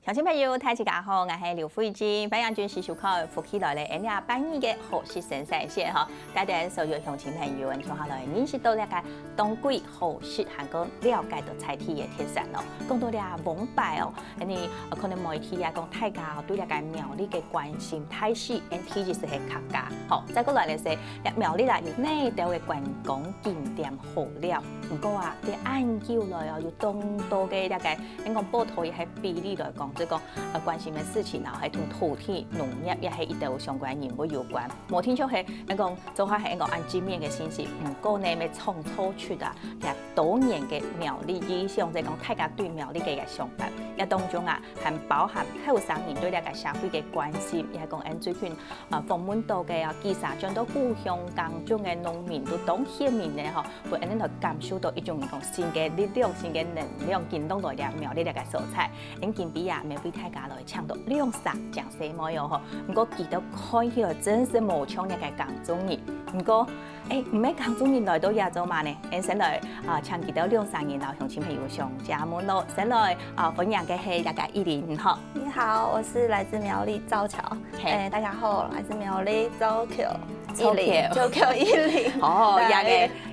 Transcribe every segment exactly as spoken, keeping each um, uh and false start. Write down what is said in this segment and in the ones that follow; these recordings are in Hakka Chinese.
鄉親朋友，大家好，𠊎係劉慧君，歡迎準時收看《福氣來了》，𠊎等拜二个好食生產線吼，帶等所有鄉親朋友，共下來認識到這个當季好食，還過了解到在地个特產哦。講到這黃粄哦，恁呢可能媒體啊講大家哦對這个苗栗个關心大勢，恁第一就係客家，吼，再過來就係這苗栗啊有哪兜个觀光景點好尞。毋過啊，這恁久來哦，有當多个這个，應講報導也係比例來講，就講呃關心个事情啊，係同土地、農業也係一兜相關人物有關。無定著係，應講做法係應講恁正面个信息，毋過呢，愛創造出啊，這多元个苗栗意象，就講大家對苗栗个一个想法。這當中啊，還包含後生人對這个社會个關心，也係講𠊎等最近啊訪問到个啊，幾儕轉到故鄉工種个農民，都當顯明个吼，分𠊎等來感受到一種講新个力量、新个能量，緊落來這苗栗這个所在。𠊎等今晡日啊，愛為大家來請到兩儕靚細妹哦吼，毋過佢兜看起來真係無像這个工種人，毋過 誒，毋係工種人來到這做麼呢？𠊎等先來啊，請佢兜兩儕人摎鄉親朋友相借問咯。先來啊，歡迎个係這个依琳，你好。你好，我是來自苗栗造橋。嘿哎，大家好，來自苗栗造橋，造橋依琳，造橋依琳。哦，對這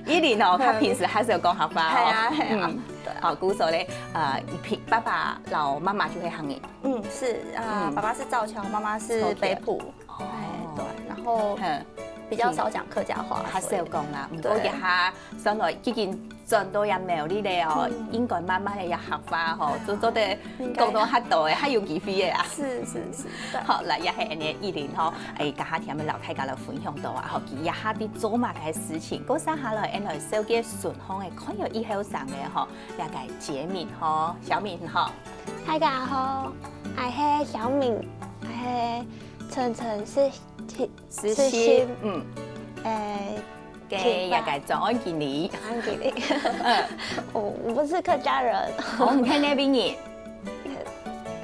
个依琳哦，佢平時還係有講客話哦。係啊係啊嗯，對啊好，故所咧，呃，你平爸爸摎媽媽就係客人。嗯，是啊，嗯爸爸是造橋，媽媽是造橋北埔。哦哎，對，然後嗯，比較少講客家話，較少講啦，毋過對這下算來已經轉到這苗栗咧哦，嗯應該慢慢个這客話吼，啊做做得應該講到較多个，較有機會个啊。是是是，對。好，來，這係𠊎等个依琳吼，誒，這下聽摎大家來分享到啊，吼，佢這下在做麼个事情，過接下來，𠊎等來紹介順風个，看有一後生个吼，這个傑敏吼，小敏吼，大家好，𠊎係小敏，𠊎係晨晨是是實習，嗯，誒，个這个專案經理，安吉利，我我不是客家人，哦，你看那邊你，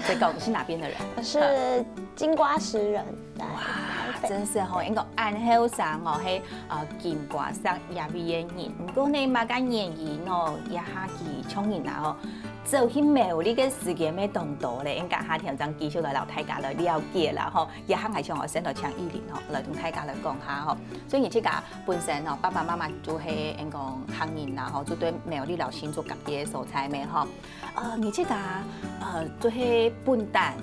再講你是哪邊的人？我是金瓜石人，在哇，台北。真是吼，應該恁後生哦，係呃金瓜石這位个人。毋過呢，麼个原因哦，這下佢像人啊吼，走去苗栗个時間乜當多咧，應該下天正繼續來摎大家來了解啦吼。這下𠊎想哦，先來請依琳吼，來同大家來講下吼。所以你自家本身哦，爸爸媽媽就係應講客人啦吼，就對苗栗摎新竹隔壁个所在咩吼。呃，你自家呃，就係本旦，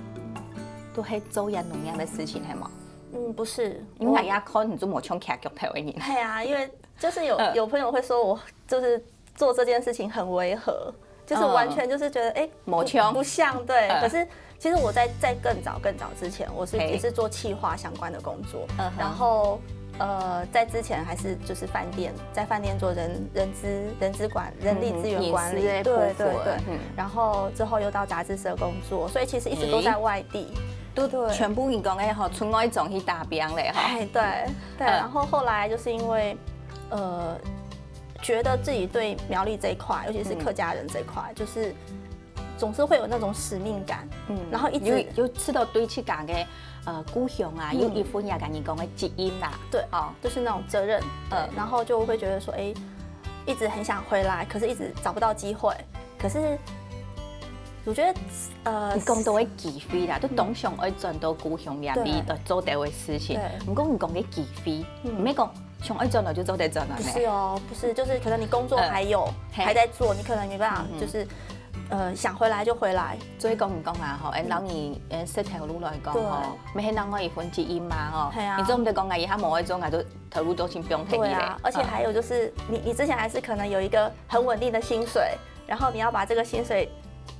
都係做這農業个事情係無？嗯，不是，因為也看你就無像徛腳頭个人。係啊，因為就是有嗯有朋友會說我就是做這件事情很違和，就是嗯完全就是覺得哎，無像不不像對。嗯可是其實我在在更早更早之前，我是嘿也是做企劃相關的工作，嗯哼然後呃，在之前還是就是飯店，在飯店做人人資人資管人力資源管理，嗯哼對人資的部分對對，嗯然後之後又到雜誌社工作，所以其實一直都在外地。都對全部你講个吼，出外莊去打拚咧吼。哎，對对，嗯然后后来就是因为呃，觉得自己对苗栗这一块，尤其是客家人这一块，就是总是会有那种使命感，嗯然后一直有有試著對自家个呃故鄉啊，嗯有一份也跟你講个責任啦。对哦，就是那种责任，嗯嗯，然后就会觉得说，哎，一直很想回来，可是一直找不到机会，可是我觉得呃，你講到个機會啦，都當想愛轉到故鄉面對裡來做兜个事情對。毋過你講个機會，嗯毋係講想愛轉來就做得轉來不是呢。哦，不是，就是可能你工作嗯还有、嘿还在做，你可能没办法，嗯嗯就是呃想回来就回来，所以講你講啊，吼，誒，老你誒，設頭路來講吼，對乜係另外一份責任嘛吼。嘿啊你做毋得講啊，以後無愛做啊，就頭路都先放忒去咧。对啊，而且还有就是你你之前还是可能有一个很稳定的薪水，然后你要把这个薪水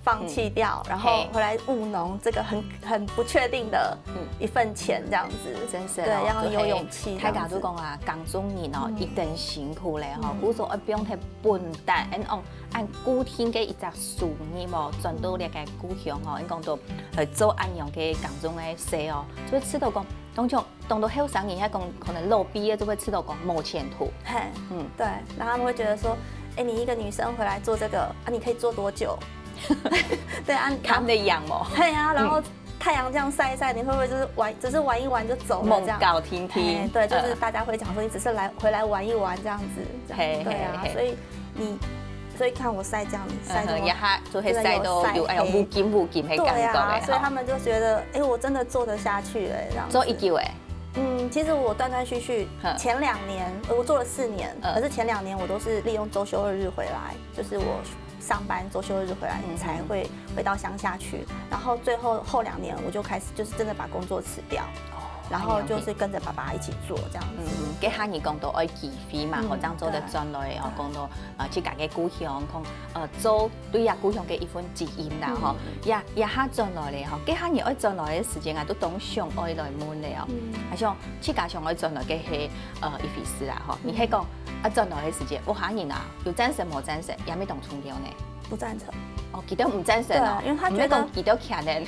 放弃掉，然后嘿回来务农这个很很不确定的嗯一份钱这样子，真是哦对，要很有嘿勇气这大家样子。都講啊，工作人哦，嗯一定辛苦咧吼，嗯故所愛放忒本旦，恁樣按固定个一隻收入哦，轉到這个故鄉吼，恁講到呃做恁樣个工作个事哦，就會試著講，當像當多後生人，還講可能老畢業就會試著講無前途。嘿，嗯对，然后他们会觉得说，哎，你一个女生回来做这个啊，你可以做多久？对啊，看得養無？嘿啊，然后太阳这样晒一晒，你会不会就是玩，只是玩一玩就走了这样？夢高天天。哎，对，就是嗯大家会讲说你只是来回来玩一玩这样子，这样嘿对啊嘿，嘿所以你所以看我晒这样晒这么，一下就会晒到有哎有乌金乌金的感觉哎，对啊，所以他们就觉得，哎，我真的做得下去哎，这样子。做一久哎，嗯，其实我断断续续，前两年我做了四年，可是前两年我都是利用周休二日回来，就是我上班周休二日回来才会回到乡下去，然后最后后两年我就开始就是真的把工作辞掉，然后就是跟着爸爸一起做这样子。嗯，给哈尼讲到爱机会嘛，好像做得转来哦，讲到呃自家个故乡，讲呃做对呀故乡个一份基因啦吼，也也哈转来咧吼，给哈尼爱转来个时间啊，都当想爱来问咧哦，还想自家想爱转来个系呃一回事啦吼，你系讲啊转来个时间，我哈尼啊有赞成无赞成，也没当重要呢。不赞成。哦，佢都唔赞成哦，对，因为他觉得佢都强人，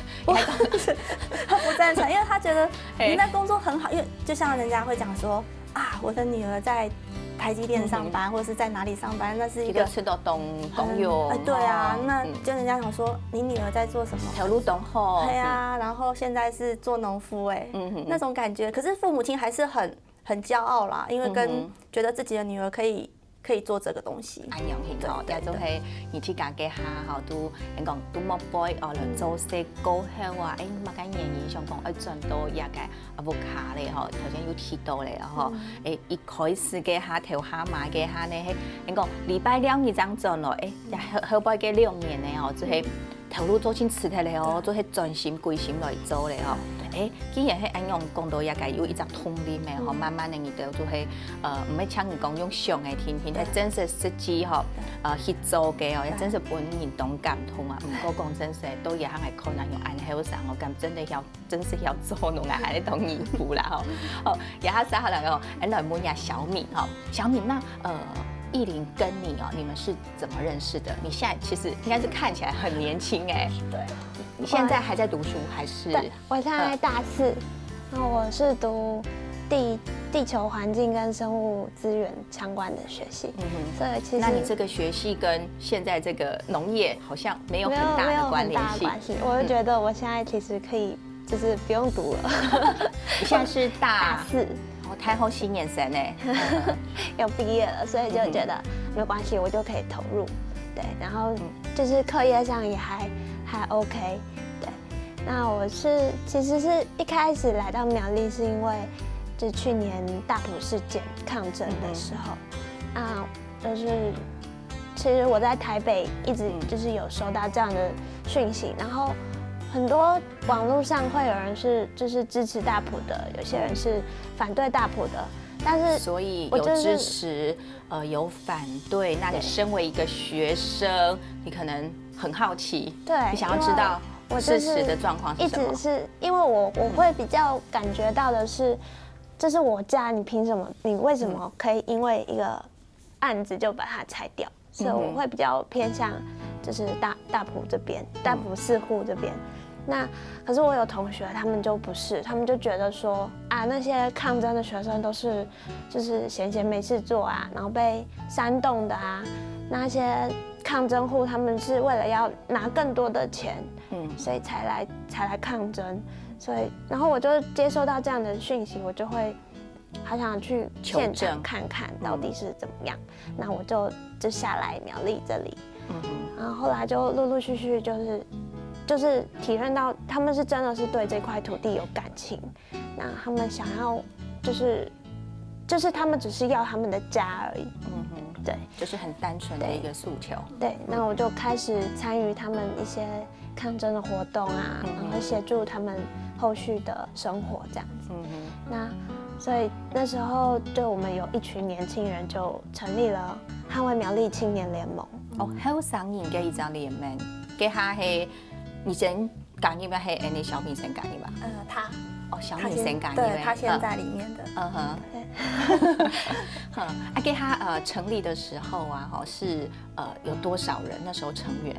他不赞成，因为他觉得你那工作很好，因为就像人家会讲说啊，我的女儿在台积电上班，或者是在哪里上班，那是一个佢都出到东东有，哎，对啊，那就人家想说你女儿在做什么？头路东好，对啊，然后现在是做农夫哎，那种感觉。可是父母亲还是很很骄傲啦，因为跟觉得自己的女儿可以可以做这个东西。安样形吼，也就系你自家个下吼，都人讲都莫背哦，来做事过后啊，哎，么个原因想讲爱转到也个阿屋下咧吼，头先有提到咧吼，哎，一开始个下头下嘛个下呢，嘿，人讲礼拜六日正转咯，哎，也后后背个六年呢哦，就系。 头路做清楚脱了哦，做係专心归心来做了哦。哎，既然係恁樣講到也該有一隻動力咩吼，慢慢的你都就係呃，毋係像你講用想个天天，係真實實際吼，呃，去做个哦，也真實分人當感動啊。毋過講真實，到這下來看啊，用恁後生哦，敢真的曉，真實曉做農啊，還係當幸福啦吼。哦，也下下來哦，哎，來問一下小敏吼，小敏，那呃，藝林跟你哦，你們是怎麼認識的？你現在其實應該是看起來很年輕哎。对，你現在還在讀書還是？对，我现在大四，那我是读地地球环境跟生物资源相关的学系，所以其实那你这个学系跟现在这个农业好像没有很没有没有大的关联性。很大的关系，我就觉得我现在其实可以就是不用读了，你现在是大大四哦，太后新年生哎，要毕业了，所以就觉得没关系，我就可以投入。对，然后就是课业上也还还 OK。对，那我是其实是一开始来到苗栗是因为就去年大埔事件抗争的时候，啊，就是其实我在台北一直就是有收到这样的讯息，然后很多网络上会有人是就是支持大埔的，有些人是反对大埔的，但是所以我真是有支持，呃，有反对。那你身为一个学生，你可能很好奇，对你想要知道因为我就是事实的状况是什么一直？是因为我我会比较感觉到的是，这是我家，你凭什么？你为什么可以因为一个案子就把它拆掉？所以我会比较偏向就是大大埔这边，大埔四户这边。那可是我有同学，他们就不是，他们就觉得说啊，那些抗争的学生都是就是闲闲没事做啊，然后被煽动的啊，那些抗争户他们是为了要拿更多的钱，嗯，所以才来才来抗争，所以然后我就接收到这样的讯息，我就会好想去求现场证看看到底是怎么样，那我就就下来苗栗这里，嗯，然后后来就陆陆续续就是就是体认到他们是真的是对这块土地有感情，那他们想要就是就是他们只是要他们的家而已，嗯哼，对。就是很单纯的一个诉求。对，那我就开始参与他们一些抗争的活动啊，然后协助他们后续的生活这样子。那所以那时候，对我们有一群年轻人就成立了捍卫苗栗青年联盟。哦，后生人个一张联盟，给他嘿，你先加入个嘿，哎，你小米先加入吧。呃，他哦，小他先米先加入对的，他现在里面的，嗯哼。哼，啊，给他呃成立的时候啊，哈是呃有多少人？那时候成员，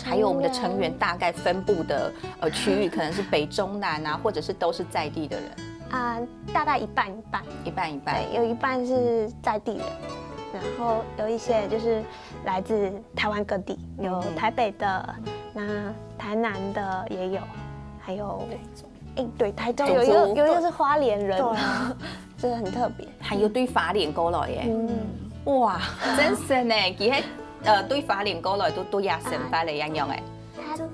还有我们的成员大概分布的呃区域，可能是北中南啊，或者是都是在地的人，啊，大概一半一半。一半一半。对，有一半是在地人，然后有一些就是来自台湾各地，有台北的，那台南的也有，还有，哎，对，台中有一个有一个是花莲人，对啊，真的很特别。还有对花莲过来耶，嗯，哇，真神呢！其实呃，對花蓮過來都都也生活了一樣誒。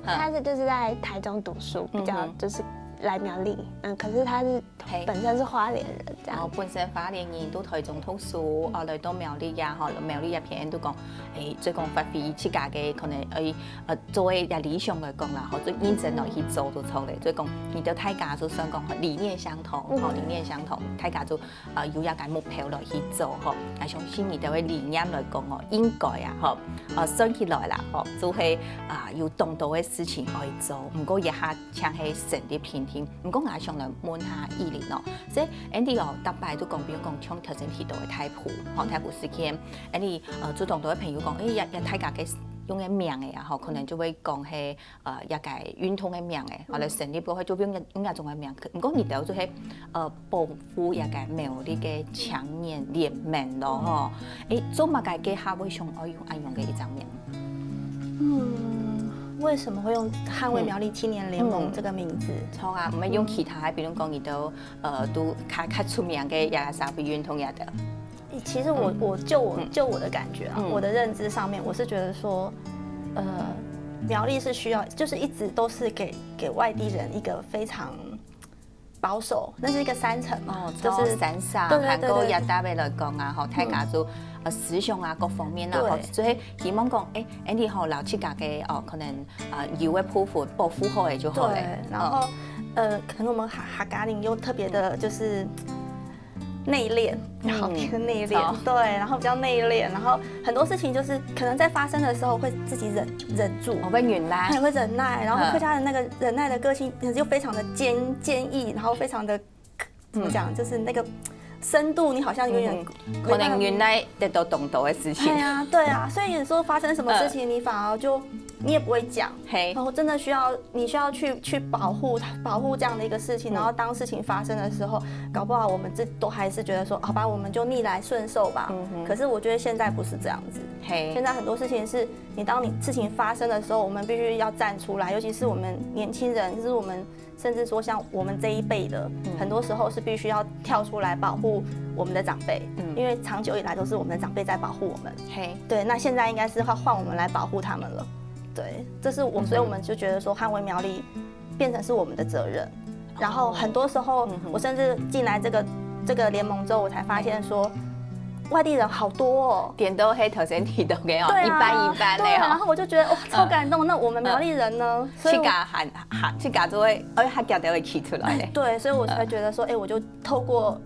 他他是就是在台中读书，比较就是来苗栗，嗯，可是他是本身是花莲人这样。哦，本身花蓮人都台中讀書，哦，來到苗栗呀，吼，苗栗一片都講，誒，最講發揮自家个可能，誒，呃，做个也理想來講啦，吼，最認真落去做就出來。所以講，你兜大家就算講理念相同，吼，理念相同，大家就 呃，有一个目標來去做吼。𠊎相信你兜个理念來講哦，應該啊吼，呃，算起來啦吼，就係啊有當多个事情愛做，毋過這下淨係成立定定。毋過𠊎想來問下依琳哦，這Andy哦，逐擺都講，比如講像頭先提到个大埔吼，大埔事件，Andy呃，就當多个朋友講，誒，也也大家个用个名个啊吼，可能就會講係 呃，一个運動个名誒，後來成立過後就用用該種个名。毋過你兜就係呃保護一个苗栗个青年聯盟咯吼。誒，做麼个該下會想愛用愛用个一张名？嗯，为什么会用捍卫苗栗青年联盟这个名字？错啊，毋係用其他，比如讲你兜呃都较较出名个一个社会运动一个。其实我我就我就我的感觉啊，我的认知上面，我是觉得说，呃，苗栗是需要，就是一直都是给给外地人一个非常保守，那是一个山城嘛，哦，就是山上，对对对对，韩国也大概来讲啊，吼，大家就呃思想啊各方面啊，吼，所以希望讲，哎，Andy吼，老自家个哦，可能呃有个部分保护好个就好了。对，然后呃，可能我们哈哈嘎林又特别的，就是。内敛，然后比较内敛，对，然后比较内敛，然后很多事情就是可能在发生的时候会自己忍忍住，我会忍耐，会忍耐，然后客家人那个忍耐的个性，可是又非常的坚坚毅，然后非常的怎么讲，就是那个深度，你好像有点可能忍耐得到懂得的事情。对啊，对啊，所以有时候发生什么事情，你反而就你也不会讲，然后真的需要。 你需要去去保护他，保护这样的一个事情，然后当事情发生的时候，搞不好我们这都还是觉得说，好吧，我们就逆来顺受吧。可是我觉得现在不是这样子，现在很多事情是你当你事情发生的时候，我们必须要站出来，尤其是我们年轻人，就是我们甚至说像我们这一辈的，很多时候是必须要跳出来保护我们的长辈，因为长久以来都是我们的长辈在保护我们。对，那现在应该是要换我们来保护他们了。 对，这是我，所以我们就觉得说捍卫苗栗变成是我们的责任。然后很多时候，我甚至进来这个这个联盟之后，我才发现说，外地人好多哦。点到黑头先提到个哦，一半一半的哦。然后我就觉得哇，超感动。那我们苗栗人呢？自家喊喊自家就会，哎，他叫就会起出来。对，所以我才觉得说，哎，我就 透过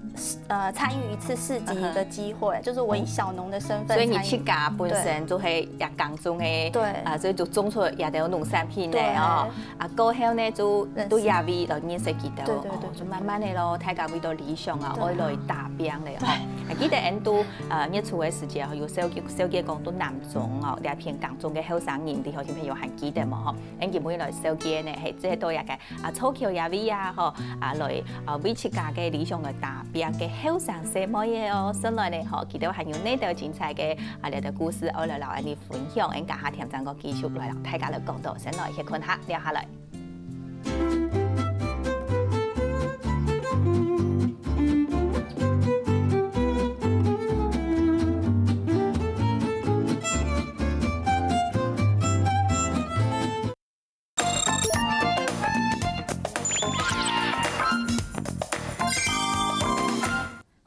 呃参与一次市集的机会，就是我以小农的身份，所以你自家本身就係也耕种个，对啊，所以就种出也得有农产品个哦，啊，过后呢就都也为了认识佢兜，对对对，就慢慢的咯，大家为了理想啊，爱来打拼了吼。还记得俺都呃月初的时节吼，有小姐小姐讲都南庄哦，两片耕种个后生人，你好像朋友还记得嘛吼？俺今日来小姐呢，系这都也个 啊，坐轎也为啊，吼，啊，来啊为自家个理想个打拼个后生細妹仔哦，顺来呢，吼，佢兜还有哪兜精彩个啊，这个故事，我来摎你分享，俺家下添张个继续来摎大家来讲到，先来歇困下，聊下来。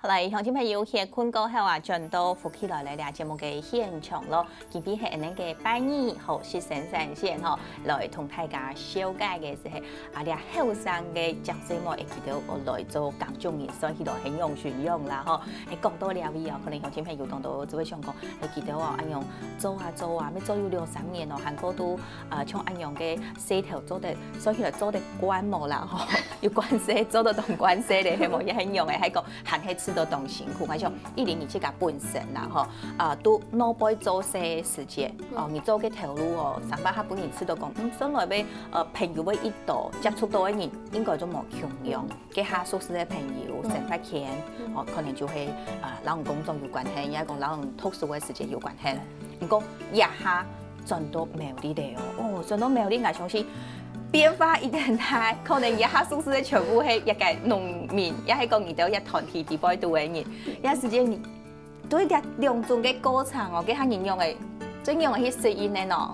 好了，乡亲朋友，歇睏过后啊，转到福气来了，这节目个现场咯。今天系恁个拜二，好，是先生先吼，来同大家小解个是系啊，这后生个长辈们，会记得我来做耕种人，算起来很用心用啦吼。哎，讲到这位哦，可能乡亲朋友当多就会想讲，哎，记得哦，哎用做啊做啊，要做有两三年哦，韩国都啊，像恁样个事头做得，算起来做得惯无啦吼，有惯势，做得当惯势咧，系无？也很用诶，还讲还系吃得当辛苦，而且一零一自家本身啦吼，啊，都老辈做事时节，哦，你做个头路哦，上班还不能吃得讲，嗯，算来呗，呃，朋友会一多，接触到的人应该就无共样。 个下熟识个朋友，生活圈，哦，可能就会啊，摎工作有关系，也讲摎读书个时间有关系。毋过，这下转到苗栗了哦，哦，转到苗栗，我相信变化一定大，可能这下熟识个全部系一个农民，也系讲你兜一团体底背肚个人，这时间你对这两种个过程哦，个下人用个所以你有去适应的喏？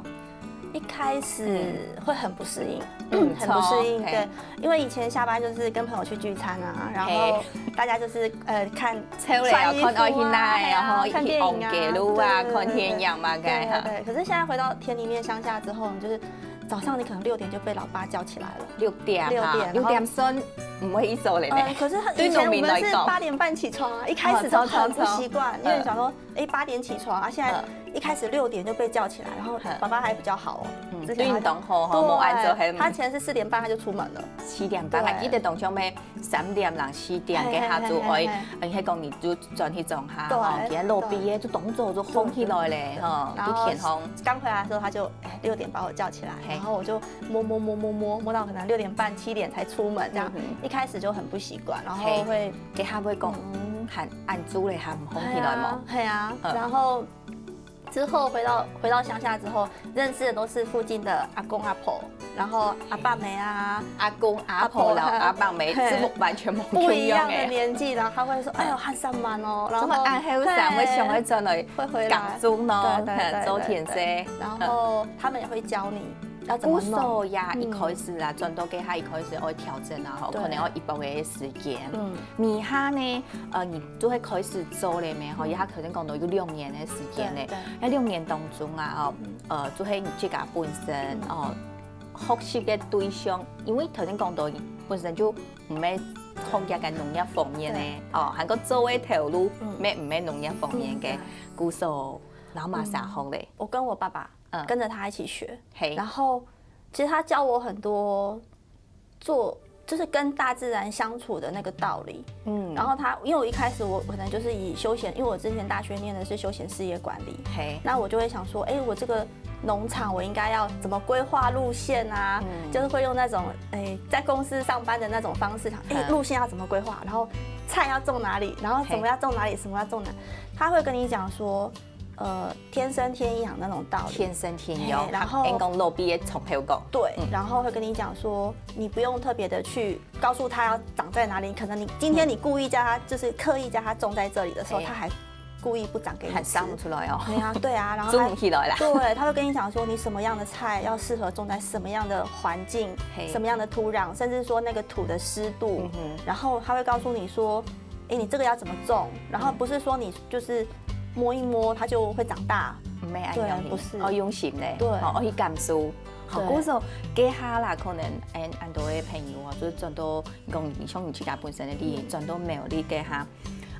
一开始会很不适应，嗯很不适应。错对，因为以前下班就是跟朋友去聚餐啊，然后大家就是呃看出来啊，穿衣服啊，看到现在，嘿啊然后一起看电影啊，逛街路啊，对对看电影嘛，对该哈。对对。可是现在回到田里面乡下之后，你就是早上你可能六点就被老爸叫起来了。六点哈，六点六点算毋会一早了呢呃，。可是他对以前我们是农民来讲八点半起床啊，一开始都很不习惯，哦超超超因为想说，哎，八点起床啊，现在嗯一开始六点就被叫起来，然后嗯爸爸还比较好哦，嗯之前他对你当好吼，无按照对，迄他以前是四点半他就出门了，七点半，对还记得当初咩三点零四点嘿个下晝，嘿嘿哎嘿，哎，迄讲你就转去庄下对吼，今日落毕业就当早就红起来咧吼，然后就天空。刚回来的时候他就哎六点把我叫起来，嘿然后我就摸摸摸摸摸摸摸到可能六点半七点才出门这样嗯，一开始就很不习惯，然后嘿会佢还会讲，嗯喊按住咧，还毋红起来嘛。嘿啊，嗯然后之后回到回到乡下之后，认识的都是附近的阿公阿婆，然后阿爸姆啊，阿公阿婆老阿爸姆嘿是完全无不一样的共样的。年纪，然后他会说：“哎呦，很浪漫哦。”然后这么暗黑闪会想会转来会回来港中咯，对对对对周天生。然后他们也会教你要怎么故弄。所呀，嗯一开始啦，转到给他一开始爱调整啊，吼，对可能要一百个时间。嗯，你哈呢，呃，你就会开始做了没？吼，也可能讲到有六年的时间呢对对。那六年当中啊，哦，呃，就会你自家本身哦，学习的对象，因为头先讲到你本身就毋係创业个农业方面呢，哦，还个做个头路，嗯咩毋係农业方面个嗯对，故所，然后马上好嘞，我跟我爸爸嗯跟着他一起学，嘿然，后其实他教我很多做就是跟大自然相处的那个道理。嗯然后他，因为我一开始我可能就是以休闲，因为我之前大学念的是休闲事业管理，嘿，那我就会想说，哎，我这个农场我应该要怎么规划路线啊？嗯就是会用那种哎在公司上班的那种方式，想哎嗯路线要怎么规划，然后菜要种哪里，然后什么要种哪里，什么要种哪里，他会跟你讲说，呃，天生天养那种道理。天生天养，嘿然后人讲落毕业从头讲，对，嗯然后会跟你讲说，你不用特别的去告诉他要长在哪里，可能你今天你故意叫他，就是刻意叫他种在这里的时候，哎他还故意不长给你吃。还生不出来哦，对啊，对啊，然后他种不起来啦。对，他会跟你讲说你什么样的菜要适合种在什么样的环境嘿，什么样的土壤，甚至说那个土的湿度嗯，哼，然后他会告诉你说，哎，你这个要怎么种，然后不是说你就是摸一摸它就会长大，毋係按对样不是哦，用心嘞，对哦，去感受。好，对故所，这下啦，可能恁恁多个朋友哦，就转到讲，你像你自家本身个例，转到苗栗个哈，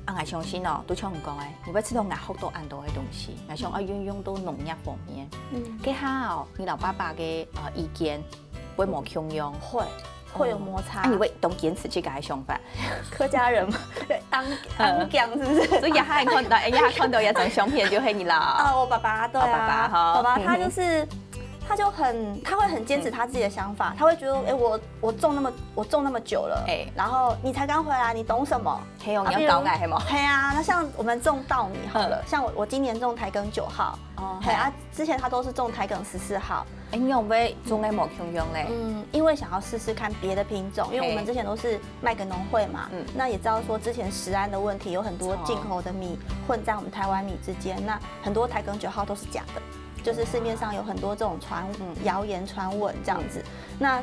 啊，我相信哦，都像你讲个，你会知道我学到恁多个东西，我想啊，运用到农业方面。嗯，这下哦，你老爸爸个呃意见会无共样，会会有摩擦。啊，你会当坚持自家个想法，客家人嘛，对，安安讲是不是？所以也还看到，哎，也看到一张相片就系你啦。啊，我爸爸对哦爸爸哈啊，爸爸他就是。他就很，他会很坚持他自己的想法，他会觉得，哎，我我种那么我种那么久了，哎然后你才刚回来，你懂什么？嘿哦，啊你要搞我系无？嘿啊，那像我们种稻米好了，像我我今年种台梗九号，哦嘿啊，之前他都是种台梗十四号，哎，你有没有种个无共样嘞？嗯，因为想要试试看别的品种，因为我们之前都是卖给农会嘛，嗯那也知道说之前食安的问题，有很多进口的米混在我们台湾米之间，那很多台梗九号都是假的，就是市面上有很多这种传嗯谣言传闻这样子。那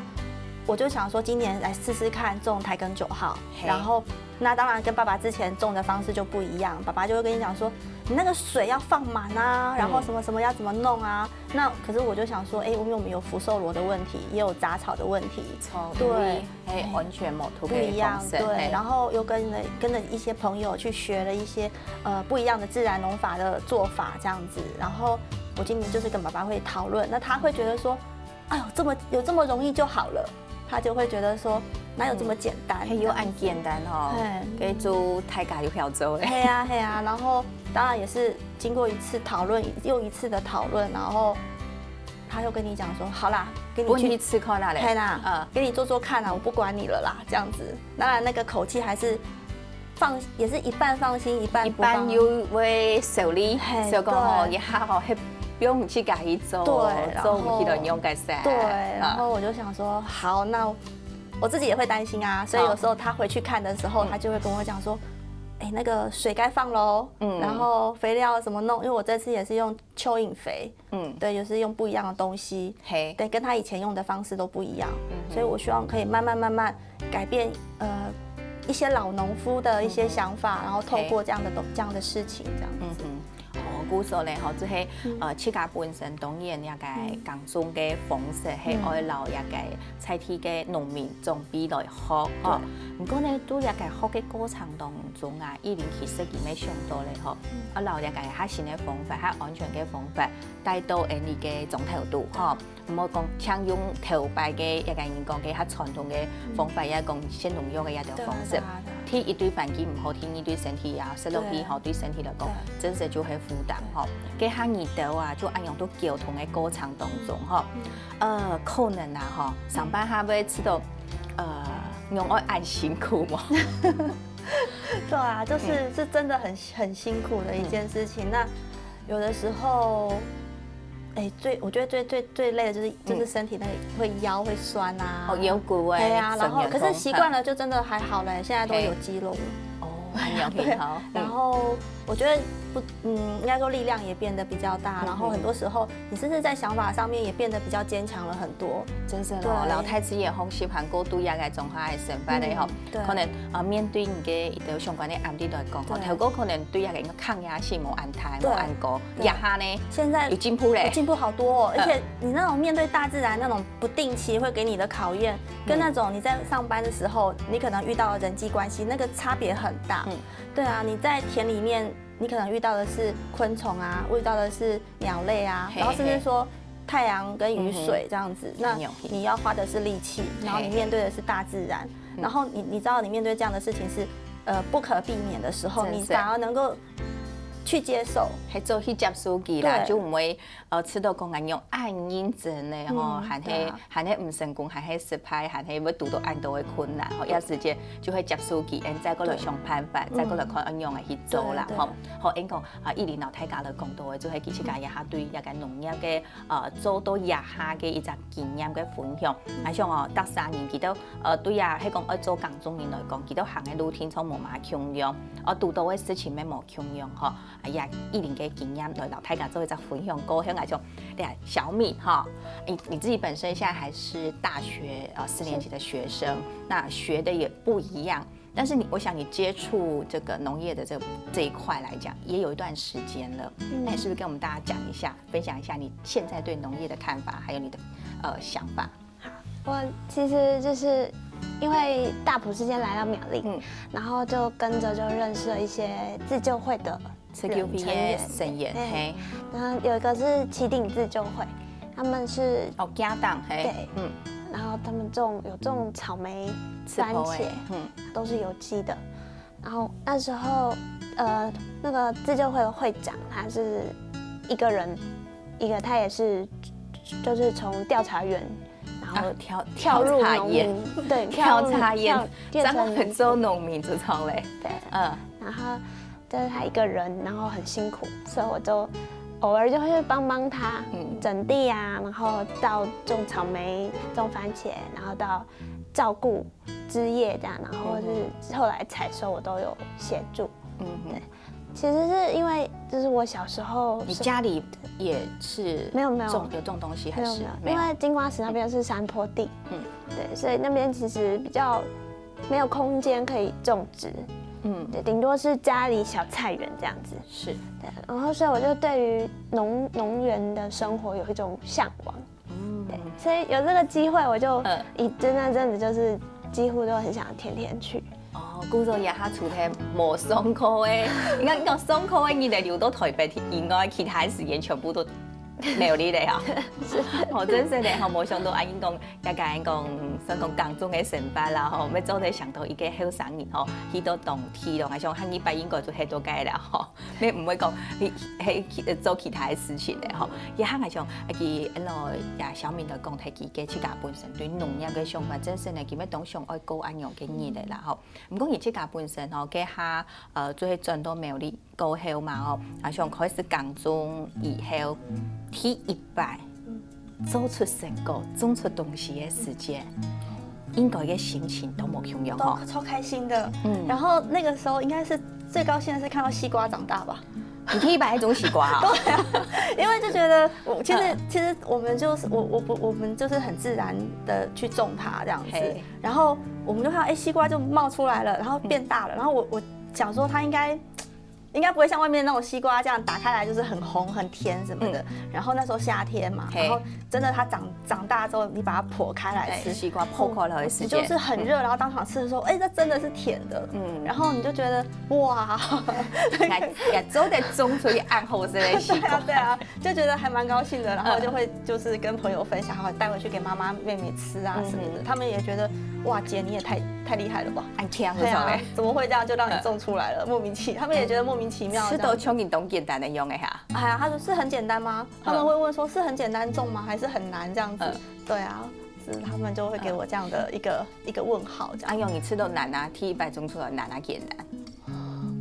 我就想说今年来试试看种台梗九号，嘿然后那当然跟爸爸之前种的方式就不一样，爸爸就会跟你讲说，你那个水要放满啊，然后什么什么要怎么弄啊。那可是我就想说，哎，因为我们有福寿螺的问题，也有杂草的问题，错，对因为嘿，安全无毒不一样，个方式，对。嘿然后又跟了跟了一些朋友去学了一些呃不一样的自然农法的做法，这样子。然后我今年就是跟爸爸会讨论，那他会觉得说，哎呦，这么有这么容易就好了，他就会觉得说哪有这么简单？嘿，有恁简单吼，嘿可以做大家有合作的。嘿啊嘿啊，然后当然也是经过一次讨论，又一次的讨论，然后他又跟你讲说，好啦，给你去问题吃看啦嘞，嘿啦，嗯，给你做做看啦，我不管你了啦，这样子。当然那个口气还是放，也是一半放心，一半一不放般有会受理，嘿所以讲吼，对也还好，嘿，不用自家去做，对然后做唔起来用个噻。对，然啊后我就想说，好，那我自己也会担心啊，所以有时候他回去看的时候，嗯他就会跟我讲说，哎，那个水该放喽，嗯，然后肥料怎么弄？因为我这次也是用蚯蚓肥，嗯，对，就是用不一样的东西，嘿，对，跟他以前用的方式都不一样，所以我希望可以慢慢慢慢改变，呃，一些老农夫的一些想法，然后透过这样的东这样的事情这样子。嗯哼，哦，故所咧吼，就係呃自家本身當然這个耕種个方式，係愛摎這个在地个農民長輩來學吼。毋過呢，在這个學个過程當中啊，一定其實佢乜想到咧吼，啊，摎這个較新个方法、較安全个方法，帶到𠊎俚个庄頭肚吼，毋好講像用頭擺个這个人講个較傳統个方法，也講先農藥个這條方式。第一對環境毋好，第二對身體啊，食落去吼，對身體來講，真實就係負擔吼。該下你兜啊，就恁樣在溝通个過程當中吼，呃，可能啊吼，上班還會知道，呃，用愛恁辛苦無？对啊，就是是真的很很辛苦的一件事情。那有的时候，哎，最我觉得最最最累的就是就是身体那里会腰会酸啊，哦，腰骨哎，对啊，然后可是习惯了就真的还好嘞，现在都有肌肉了。哦，很有皮好。然后我觉得不，嗯，应该说力量也变得比较大，然后很多时候你甚至在想法上面也变得比较坚强了很多。真是咯，老太子也好喜欢过度压个中华的生活嘞吼，可能啊面对你个一个相关的案例来讲，吼，头个可能对压个抗压性无恁大，无恁高，压下呢，现在有进步嘞，进步好多，而且你那种面对大自然那种不定期会给你的考验，跟那种你在上班的时候你可能遇到的人际关系那个差别很大。嗯，对啊，你在田里面。你可能遇到的是昆虫啊，遇到的是鸟类啊，然后甚至说太阳跟雨水这样子，那你要花的是力气，然后你面对的是大自然，然后你你知道你面对这样的事情是呃不可避免的时候，你反而能够去接受，还做去接受佢啦，就唔会呃知道讲恁样恁认真嘞吼，还系还系唔成功，还系失败，还系会堵到恁多个困难吼，有时间就会接受佢，嗯，再过来想办法，再过来看恁样个去做啦吼。 好，恁讲啊，一林老太家了讲到个，就係佢自家也下对这个农业个呃做到也下个一只经验个分享。还想哦，大三年佢都呃对啊，系讲爱做耕种人来讲，佢都行个路程从无嘛共样，哦，堵到个事情乜无共样吼。哎呀，一林个经验来老太家做一只分享，过后还想，对啊，小敏哈，你你自己本身现在还是大学呃四年级的学生，那学的也不一样。 但是你，我想你接触这个农业的这这一块来讲，也有一段时间了。那你是不是跟我们大家讲一下，分享一下你现在对农业的看法，还有你的呃想法？我其实就是因为大埔事件来到苗栗，嗯，然后就跟着就认识了一些自救会的自救会的成员，嘿，然后有一个是旗顶自救会，他们是哦家长嘿，对，嗯，然后他们种有种草莓、番茄，嗯，都是有机的。然后那时候，呃，那个自救会的会长，他是一个人，一个他也是，就是从调查员，然后跳跳入农民，对，调查员，专门做农民这种嘞，对，嗯，然后就是他一个人，然后很辛苦，所以我就偶尔就会去帮帮他，嗯，整地啊，然后到种草莓、种番茄，然后到照顾 枝叶这样，然后是后来采收我都有协助。嗯，对，其实是因为就是我小时候，你家里也是没有没有种有种东西还是没有，因为金瓜石那边是山坡地，嗯，对，所以那边其实比较没有空间可以种植，嗯，对，顶多是家里小菜园这样子，是，对，然后所以我就对于农农园的生活有一种向往。 对，所以有这个机会，我就一真的真的就是几乎都很想天天去。哦，故所也下除了无上课诶，你看你讲上课诶，你得留到台北以外，其他时间全部都没有你的啊。哦，真是的吼，无想到阿英讲，也甲人讲，算讲耕种的生活啦吼，要做得想到一个后生人吼，去到当地咯，还想下一拜应该就去到该啦吼。 你毋會講去去去做其他个事情咧吼。也還係像啊，佢安咯也小明就講，提佢个自家本身對農業个想法，真實呢，佢乜當想愛過安樣个日仔啦吼。毋過佢自家本身吼，該下呃，就係轉到苗栗過後嘛吼，啊，想開始耕種以後，第一擺做出成果、種出東西个時節，應該个心情都無共樣吼。超開心的。嗯，然後那個時候應該是最高兴的是看到西瓜长大吧。你第一擺種西瓜啊？对啊，因为就觉得我其实、嗯其实我们就是我我不我们就是很自然的去种它这样子，嘿然后我们就看到哎、西瓜就冒出来了，然后变大了，然后我我想说它应该应该不会像外面那种西瓜这样打开来就是很红很甜什么的，然后那时候夏天嘛，嘿然后真的它长长大之后，你把它剖开来吃，哎西瓜剖开来的时间你就是很热，然后当场吃的时候，哎、这真的是甜的，嗯然后你就觉得哇，也也做得种出去恁好食个西瓜。对啊对啊，就觉得还蛮高兴的，然后就会就是跟朋友分享，然后带回去给妈妈妹妹吃啊什么的，他们也觉得哇，姐你也太太厉害了吧。恁强是对啊啥嘞？，怎么会这样就让你种出来了？莫名其，他们也觉得莫名其妙。吃到像运动简单的样的哈。哎呀，他说是很简单吗？他们会问说是很简单种吗？还是很难这样子？对啊，是他们就会给我这样的一个一个问号这样。哎呦，你吃到难啊，第一摆种出来难啊，简单。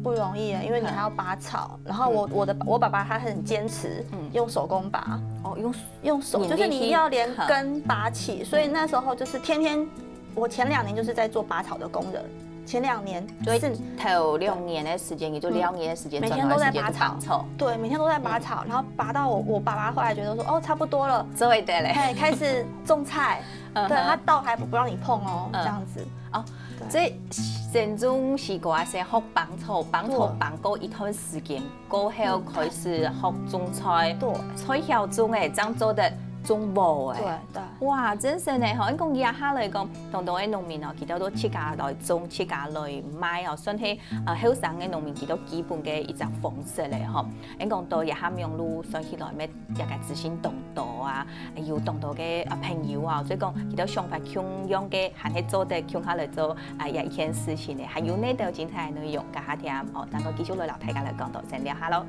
不容易耶，因为你还要拔草，然后我我的我爸爸他很坚持用手工拔，哦，用用手就是你一定要连根拔起，所以那时候就是天天，我前两年就是在做拔草的工人，前两年所以是头两年的时间，也就两年的时间，每天都在拔草，对，每天都在拔草，然后拔到我我爸爸后来觉得说哦差不多了，做会得嘞。哎，开始种菜，对他倒还不让你碰哦，这样子。哦，所以先种西瓜，先学拔草，拔草拔过一段时间过后，开始学种菜，对，菜曉種诶，正做得種禾诶。对对。哇，真是呢吼！你讲这下来讲，当多个农民哦，佢兜都自家来种，自家来卖哦，算係呃后生个农民佢兜基本个一只方式嘞吼。你讲到这下網路算起来，乜这个资讯当多啊，有当多个啊朋友啊，所以讲佢兜想法共樣个，还係做得共下来做啊，也一件事情呢。还有呢，都精彩个内容，加下听哦，等下继续来同大家来讲到，先聊下咯。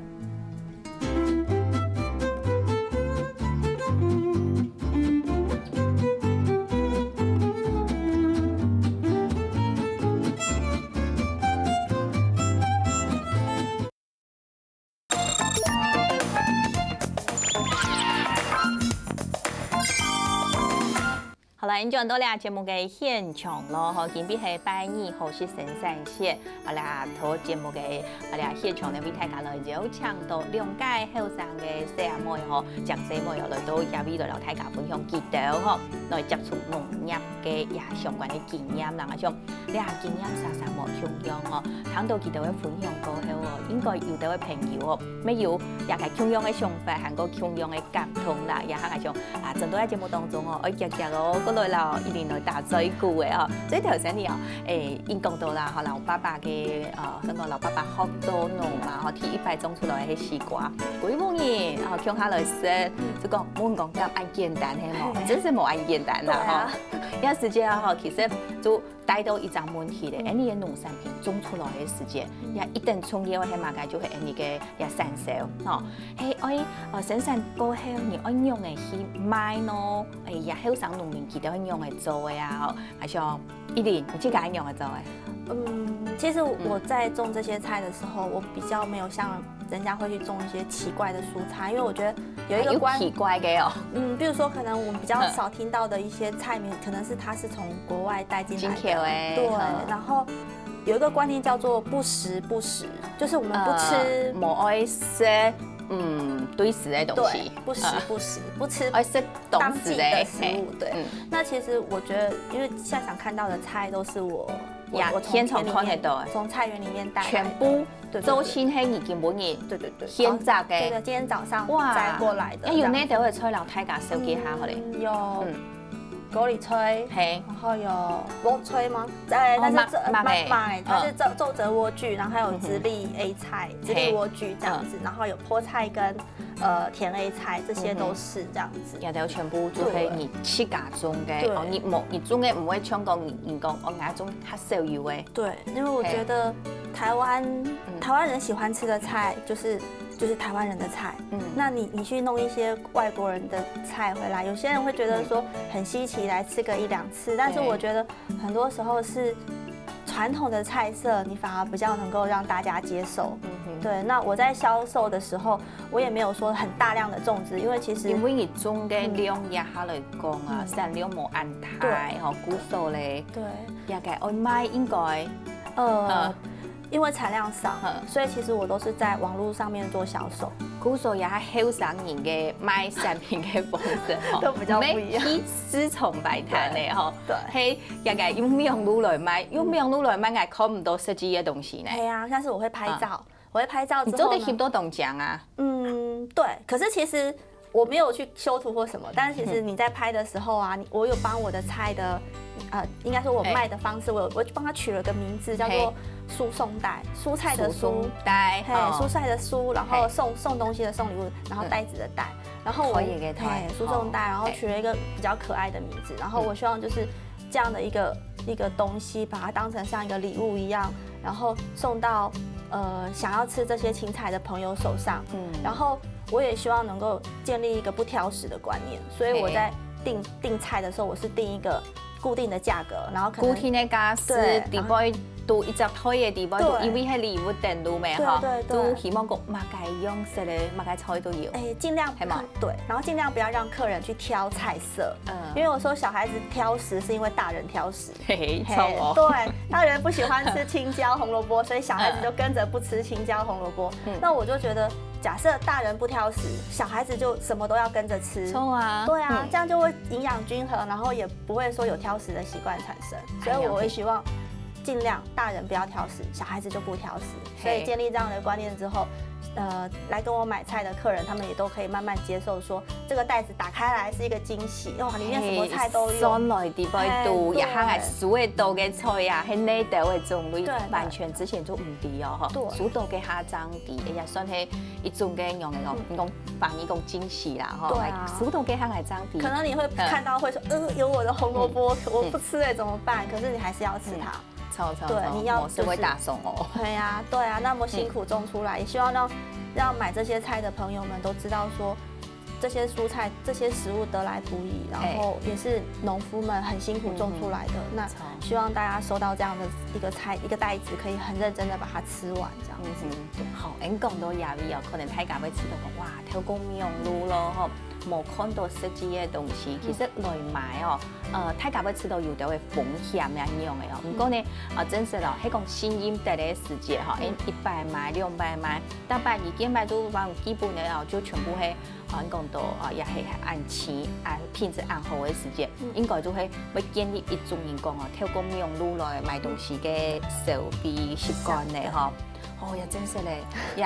好啦，轉到這節目个現場咯，吼，今晡日係拜二，好食生產線。好啦，頭節目个，好啦，現場呢，為大家來邀請到兩個後生个細阿妹吼，靚細妹哦，來到這位來同大家分享佢兜吼，來接觸農業个也相關个經驗啦，像 這經驗煞煞無共樣哦，聽到佢兜个分享過後哦，應該有兜个朋友哦，乜有這个共樣个想法，還過共樣个感動啦，也還像啊，針對在節目當中哦，愛遽遽哦，過來啦，一定來打嘴鼓个哦。所以頭先你哦，誒，應講到啦，吼，摎爸爸个，呃，很多摎爸爸學做農嘛，吼，第一擺種出來个西瓜，歸屋人，吼，共下來食，就講，問講敢恁簡單係無？真係無恁簡單啦，吼。這時節啊，吼，其實就 帶到一隻問題咧，恁呢个農產品種出來个時節，也一定重要个係麼个？就係恁呢个也產銷，吼。係愛呃生產過後，你愛仰仔去賣呢？誒，也後生農民佢兜愛仰仔做个啊，吼。還像一林，你自家愛仰仔做个？嗯，其实我在种这些菜的时候，我比较没有像人家会去种一些奇怪的蔬菜，因为我觉得有一个观，有奇怪个哦。嗯，比如说可能我们比较少听到的一些菜名，可能是它是从国外带进来的，进口的对嗯，然后有一个观念叫做不时不食，就是我们不吃，呃，無愛食，嗯，對食个東对西，，不时不食，不吃愛食當時个，当季的食物，对。嗯那其实我觉得，因为现场看到的菜都是我我呀我从现场田里面看得到的从菜园里面带来的，全部对对做成係你今晡日对对对，現摘个对对，今天早上哇摘过来的，哎，有这样哪兜个菜摎大家紹介下好咧？嗯有嗯高丽菜，嘿，然后有莴菜吗？哎，哦但是这茼茼菜茼菜，它是嗯豆豆莴苣，然后还有直嗯哼立 A 菜、直立嘿莴苣这样子，然后有菠菜跟呃甜 A 菜，这些都是这样子。也都全部做係你自家種个，对哦，你無你種个毋會像講你你講哦，𠊎種較少有个，对，因为我嘿觉得台湾嗯台湾人喜欢吃的菜就是就是台湾人的菜。嗯那你你去弄一些外国人的菜回来，有些人会觉得说很稀奇，来吃个一两次，但是对我觉得很多时候是传统的菜色，你反而比较能够让大家接受。嗯哼，对，那我在销售的时候，我也没有说很大量的种植，因为其实因為你種个量也下來講啊，嗯產量無恁大吼，故所咧，对也个愛賣應該，呃呃，因为产量少，嗯所以其实我都是在网络上面做销售。故所也係後生人个賣產品个方式吼，都比較不一樣毋係去市場擺攤个吼，對係也个用網路來賣，用網路來賣，𠊎看毋到實際个東西呢。对啊，但是我会拍照，我会拍照你之后呢，做得翕到當靚啊？嗯，对。可是其实我没有去修图或什么，但是其实你在拍的时候啊，你我有帮我的菜的，呃，应该说我卖的方式，我有我帮它取了个名字，叫做蔬送袋，蔬菜的蔬送。袋，嘿，哦蔬菜的蔬，然后嘿送送东西的送礼物，然后袋子的袋，然后我可以给他嘿输送袋，哦然后取了一个比较可爱的名字，然后我希望就是这样的一个一个东西，把它当成像一个礼物一样，然后送到呃想要吃这些青菜的朋友手上，嗯然后我也希望能够建立一个不挑食的观念，所以我嘿在订订菜的时候，我是定一个固定的价格，然后可能固定个價數，對底背都一隻袋个底背都對因為係禮物等路咩對吼，對對都希望講麼个樣式个，麼个菜都有。哎，尽量係嘛对，然后尽量不要让客人去挑菜色，嗯因为有时候小孩子挑食是因为大人挑食。嘿，嘿錯哦。对，大人不喜欢吃青椒、红萝卜，所以小孩子就跟着不吃青椒、红萝卜。嗯那我就觉得，假设大人不挑食，小孩子就什么都要跟着吃。錯啊。对啊，嗯这样就会营养均衡，然后也不会说有挑食的习惯产生。所以我会希望尽量大人不要挑食，小孩子就不挑食。所以嘿建立这样的观念之后，呃，来跟我买菜的客人，他们也都可以慢慢接受说，这个袋子打开来是一个惊喜，哇，里面什么菜都有。酸來底背都，嘿也還係所有到个菜啊，係哪兜个種類對，完全之前就毋知哦吼。對所到个下正知，也算係一種个樣个哦，嗯你講翻譯講驚喜啦吼，對啊所到个下正知。可能你会看到会说，呃，有我的红萝卜，我不吃了怎么办？可是你还是要吃它。錯錯錯，對你要無事會打爽哦。对啊，对啊，那么辛苦种出来，也希望让让买这些菜的朋友们都知道说，这些蔬菜、这些食物得来不易，然后也是农夫们很辛苦种出来的。那希望大家收到这样的一个菜一个袋子，可以很认真的把它吃完，这样子。嗯哼，好，恁講到這位哦，可能大家會知道講，哇，透過網路咯吼，無看到實際个東西，其實來買哦，呃，大家會知道有兜个風險恁樣个哦。毋過呢，啊，真實哦，係講信任得个時節吼，因一擺買、兩擺買，逐擺已經買到往基本个哦，就全部係，啊，講到啊，也係恁新、恁品質恁好个時節，應該就會會建立一種人講哦，透過網路來買東西个消費習慣呢吼。 哦，也真實咧，也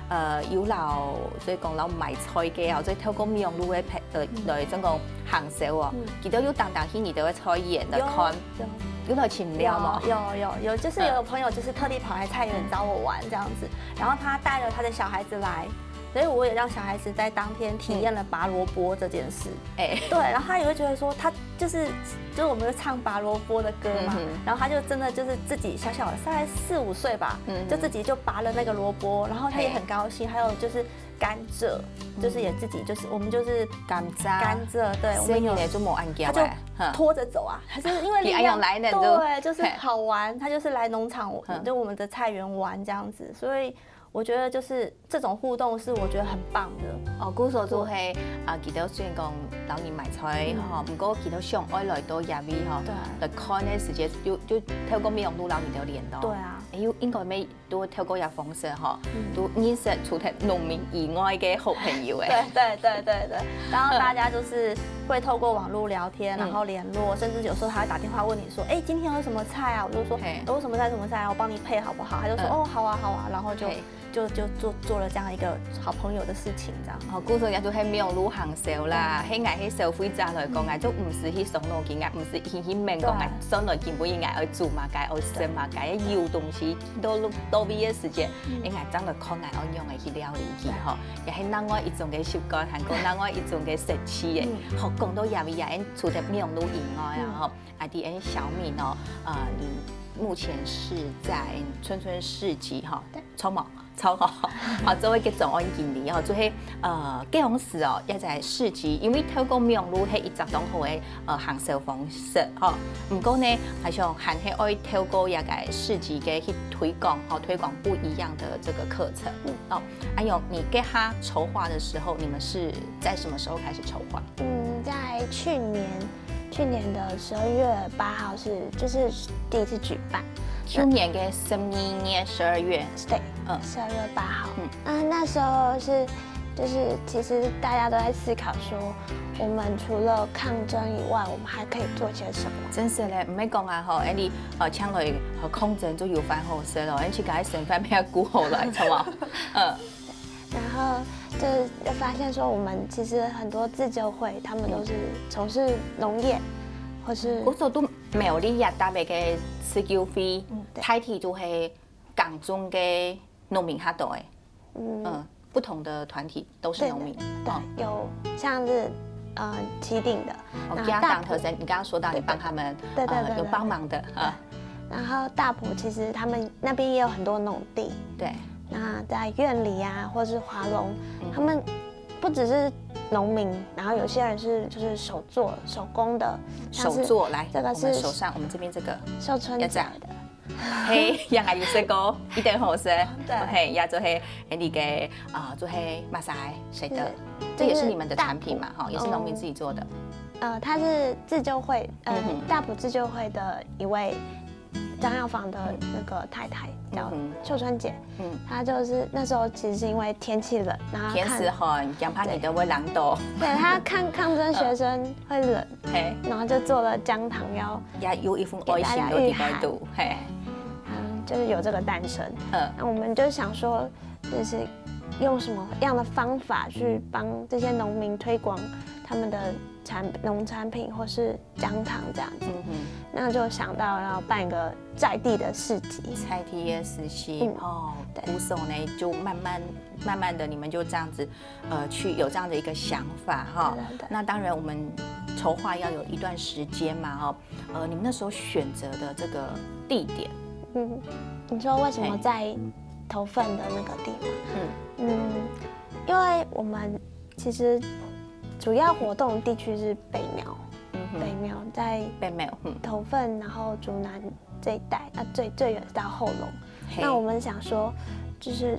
呃有摎，所以講摎買菜个哦，所以透過網路个平呃來，怎講行銷哦，佢兜有當當去你兜个菜園來看，有有來尋料無？有有有，就是有朋友就是特地跑来菜园找我玩这样子，然后他带了他的小孩子来，所以我也让小孩子在当天体验了拔萝卜这件事。哎，对，然后他也会觉得说，他就是就是我们会唱拔萝卜的歌嘛，嗯哼然后他就真的就是自己小小的，大概四五岁吧，嗯哼就自己就拔了那个萝卜，然后他也很高兴。还有就是甘蔗，就是也自己就是我们就是甘蔗，甘蔗，对，我所以你们有呢就無恁他就樣哎，哼拖着走啊，他是因为你哎力量用来呢对，就就是好玩，他就是来农场嗯就我们的菜园玩这样子，所以我觉得就是这种互动是我觉得很棒的。哦，故所就係啊，佢兜雖然講摎你買菜吼，毋過佢兜想愛來到這位吼，對來看个時節，就就透過網路摎你兜聯絡。对啊，哎，又應該乜都透過這方式吼，都認識除忒農民以外个好朋友哎。对对对对对，然后大家就是会透过网络聊天，嗯然后联络，甚至有时候他会打电话问你说，哎，今天有什么菜啊？我就说，嘿有什么菜什么菜啊，我帮你配好不好？他就说，嗯哦，好啊好啊，然后就嘿就就做做了这样一个好朋友的事情，这样。哦，故所也就係網路行銷啦，係𠊎係消費者來講，𠊎就毋使去傷腦筋，𠊎毋使去去問講，對啊𠊎上來今晡日𠊎愛煮麼个，愛食麼个，有東西到到位个時節，哎，𠊎正來看𠊎愛仰仔去料理佢吼，也係另外一種个習慣，還過另外一種个食趣个。好，講到這位啊，除忒網路以外啊，吼，啊，在𠊎小米呢，呃，你目前是在春春市集哈，對，錯無？ 超好，好，做一个專案經理吼，就係呃，該當時哦，也在市集，因為透過網路係一隻當好个呃行銷方式吼。毋過呢，還想還係愛透過這个市集个去推廣吼，推廣不一樣的這个課程哦。還有你該下籌劃的時候，你們是在什麼時候開始籌劃？嗯，在去年去年的十二月八號是就是第一次舉辦，去年个十二月、十二月，对，嗯十二月八号。嗯那那时候是，就是其实大家都在思考说，我们除了抗争以外，我们还可以做些什么？真是嘞，毋免讲啊吼，哎你呃，将來呃抗爭就有飯好食咯，而且个生活也顧好來，好無？嗯，然后就是发现说，我们其实很多自救会，他们都是从事农业，或是我所都苗栗也特別个自救會，嗯对大體就係耕種个農民較多誒，嗯嗯，不同的團體都是農民，对哦，有像是呃旗顶的，哦，那家大埔当特生，你刚刚说到你帮他们对对对对呃有帮忙的啊，然后大埔其实他们那边也有很多农地，对，那在苑里啊，或是华龙，他们不只是农民，然后有些人是就是手做手工的，像是手做来，这个是我们手上，我们这边这个秀春姐要这样的，嘿，让俺有这个一点好食，对嘿，也做嘿，哎，你个啊，做嘿马赛谁的，是这也是你们的产品嘛，哈，也是农民自己做的，呃，她是自救会，呃嗯哼，大埔自救会的一位张药房的那个太太叫嗯秀春姐，嗯，她就是那时候其实是因为天气冷，然后看天时很，讲怕你的会冷到，对她看抗争学生会冷，嘿，然后就做了姜糖要也有一份爱心都在该度，嘿，嗯，就是有这个诞生。嗯那我们就想说，就是用什么样的方法去帮这些农民推广他们的产农产品或是姜糖这样子，嗯哼。那就想到要办一个在地的市集。在地的时期，嗯哦，对鼓手呢就慢慢慢慢的，你们就这样子，呃，去有这样的一个想法哈。对对对那当然我们筹划要有一段时间嘛，哈。呃，你们那时候选择的这个地点，嗯，你说为什么嘿在头份的那个地方？嗯嗯，因为我们其实主要活动地区是北苗，嗯哼，北苗在并没有，嗯，头份，然后竹南这一带，那最最远是到后龙。嘿那我们想说，就是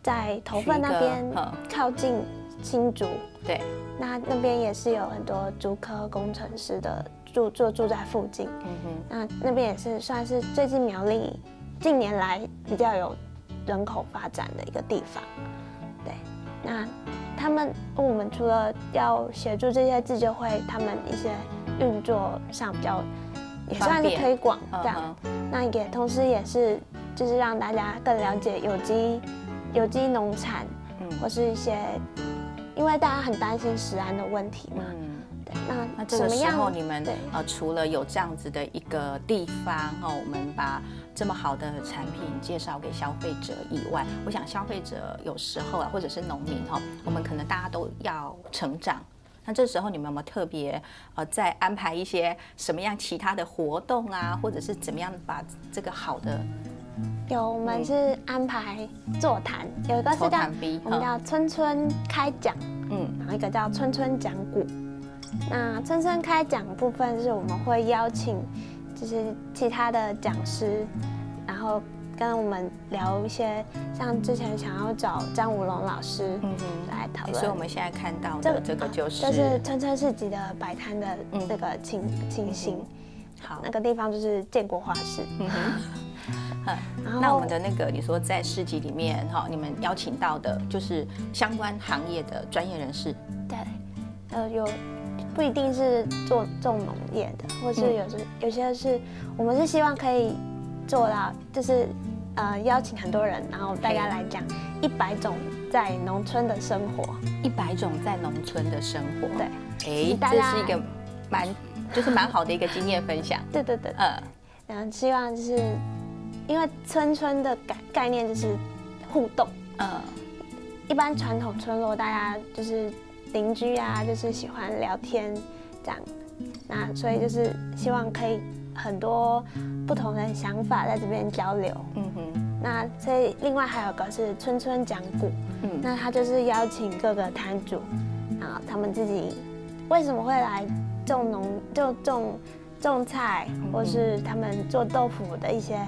在头份那边取一个嗯靠近新竹，对，那那边也是有很多竹科工程师的住住住在附近。嗯哼，那那边也是算是最近苗栗近年来比较有人口发展的一个地方。对，那他们我们除了要协助这些自救会他们一些运作上比较，也算是方便推广这样，嗯哼，那也同时也是就是让大家更了解有机有机农产，嗯或是一些，因为大家很担心食安的问题嘛。嗯。对，那那这个时什么样候你们对呃，除了有这样子的一个地方哈，我们把这么好的产品介绍给消费者以外，我想消费者有时候啊，或者是农民哈，我们可能大家都要成长。那这时候你们有没有特别呃，再安排一些什么样其他的活动啊，或者是怎么样把这个好的有，我们是安排座谈，有一个是叫座谈 B 我们叫春春开讲，嗯然后一个叫春春讲股。那春春开讲部分是我们会邀请就是其他的讲师，然后跟我们聊一些像之前想要找张武龙老师嗯哼，来讨论。所以我们现在看到这个的这个就是就是春春市集的摆摊的嗯那个情情形，好那，个地方就是建国花市。嗯哼。然后那我们的那个，你说在市集里面哈，你们邀请到的就是相关行业的专业人士，对，呃，有不一定是做种农业的，或是嗯有时、有些是我们是希望可以做到，就是呃邀请很多人，然后大家嘿来讲一百种在农村的生活。一百种在农村的生活。对，哎，大家这是一个蛮就是蛮好的一个经验分享。对对对，嗯然后希望就是因为春春的概概念就是互动，嗯一般传统村落大家就是邻居啊，就是喜欢聊天这样，那所以就是希望可以很多不同的想法在这边交流。嗯哼那所以另外还有个是春春讲古，嗯那他就是邀请各个摊主，然后他们自己为什么会来种农，就种种菜，或是他们做豆腐的一些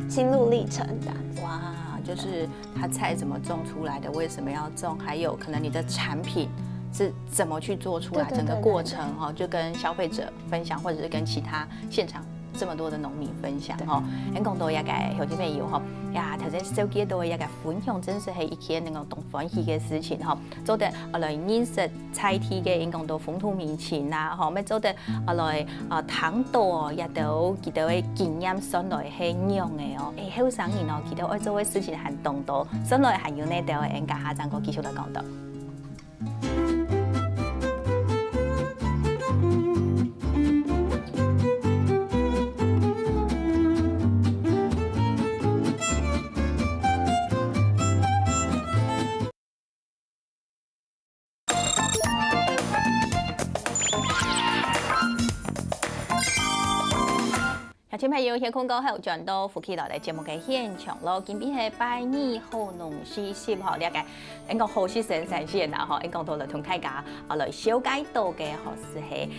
心路历程这样子。哇，就是他菜怎么种出来的，为什么要种，还有可能你的产品是怎么去做出来，对对对整个过程哈，就跟消费者分享，或者是跟其他现场這麼多的農民分享吼，恁講到這個鄉親朋友吼，呀，頭先紹介到這個分享，真係係一件能夠當歡喜个事情吼，做得呃來認識在地个，恁講到風土民情啊，吼，乜做得呃來呃聽到哦，這兜佢兜个經驗算來係仰个哦，誒，後生人哦，佢兜愛做个事情還當多，算來還有哪兜个，𠊎等下正過繼續來講到。 鄉親朋友，歇睏過後，轉到福氣來了節目个現場咯。今晡日係拜二，好農四十吼，這個，𠊎講好事先生先啦吼，𠊎講到了同大家啊來紹介到个吼，係，誒，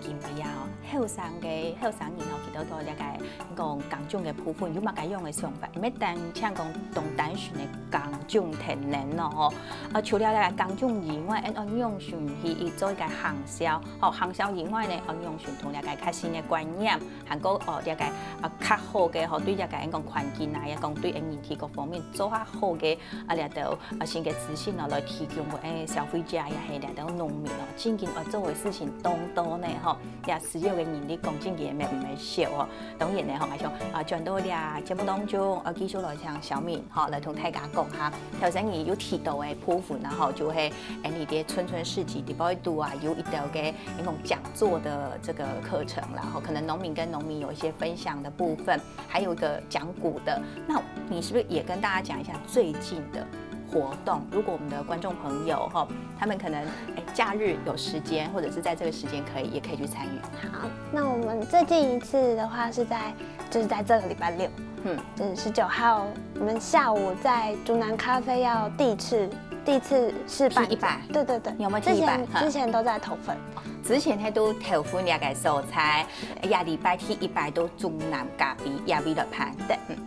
今晡日啊，後生个，後生人吼，佢兜對這個，𠊎講耕種个部分有麼个樣个想法？毋係單淨講當單純个耕種田園咯吼。啊，除了這個耕種以外，𠊎講仰般去做一個行銷，吼，行銷以外呢，𠊎講仰般同這個較新个觀念， 還過哦，這個啊較好个吼，對這個𠊎講環境啊，也講對𠊎人體各方面做較好个啊，這兜啊新个資訊哦，來提供分誒消費者也係這兜農民哦，正經愛做个事情當多呢吼，也需要个人力講正經也毋係少哦。當然呢吼，𠊎想啊，轉到這節目當中，啊繼續來請小敏吼，來同大家講下，頭先你有提到个部分啊吼，就係誒你在春春市集裡背肚啊，有一條个 那種講座的這個課程啦，然後可能農民跟農民有一些分享的部分，還有一個講古的。那你是不是也跟大家講一下最近的活動？如果我們的觀眾朋友哈，他們可能誒假日有時間，或者是在這個時間可以，也可以去參與。好，那我們最近一次的話是在，就是在這個禮拜六，嗯，就是十九號，我們下午在竹南咖啡要第一次第一次試辦。第一擺，對對對，你有沒有第一擺？之前之前都在頭份。之前係在頭份這個所在，這禮拜第一擺在竹南咖啡這位來辦。對，嗯。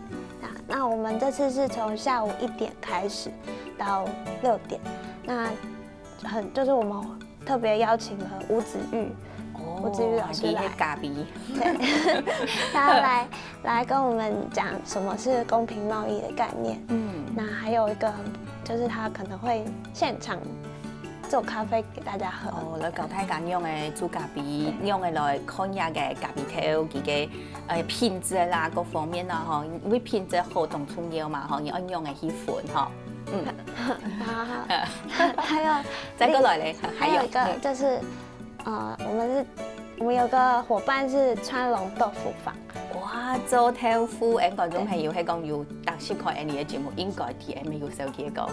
那那我們這次是從下午一點開始到六點，那很就是我們特別邀請了吳子玉。 吳子玉老師來，咖啡，對，他要來來跟我們講什麼是公平貿易的概念。嗯，那還有一個就是他可能會現場做咖啡給大家喝。哦，來教大家仰般个做咖啡，仰般个來看這個咖啡豆佢个呃品質啦，各方面啦吼，因為品質好當重要嘛吼，你愛仰般个去分吼。嗯，然後還有再過來咧，還有一個就是。 呃，我們是，我們有個夥伴是川龍豆腐坊。哇，做豆腐，𠊎觀眾朋友係講有當時看𠊎等个節目，應該知𠊎等有紹介過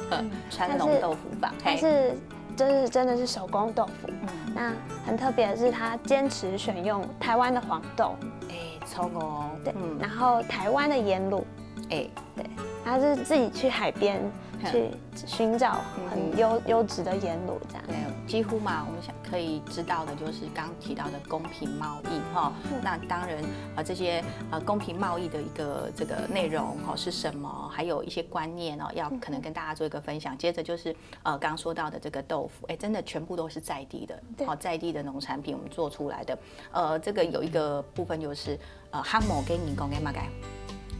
川龍豆腐坊，它是就是真的是手工豆腐。那很特別的是，他堅持選用台灣的黃豆。哎，超哦。對，然後台灣的鹽滷。哎，對，他是自己去海邊去 尋找很優優質的鹽滷這樣。對，幾乎嘛，我們想可以知道的就是剛提到的公平貿易哈。那當然，呃，這些呃公平貿易的一個這個內容哈是什麼，還有一些觀念哦，要可能跟大家做一個分享。接著就是呃剛剛說到的這個豆腐，哎，真的全部都是在地的，好，在地的農產品我們做出來的。呃，這個有一個部分就是 呃，客話个人講个麼个？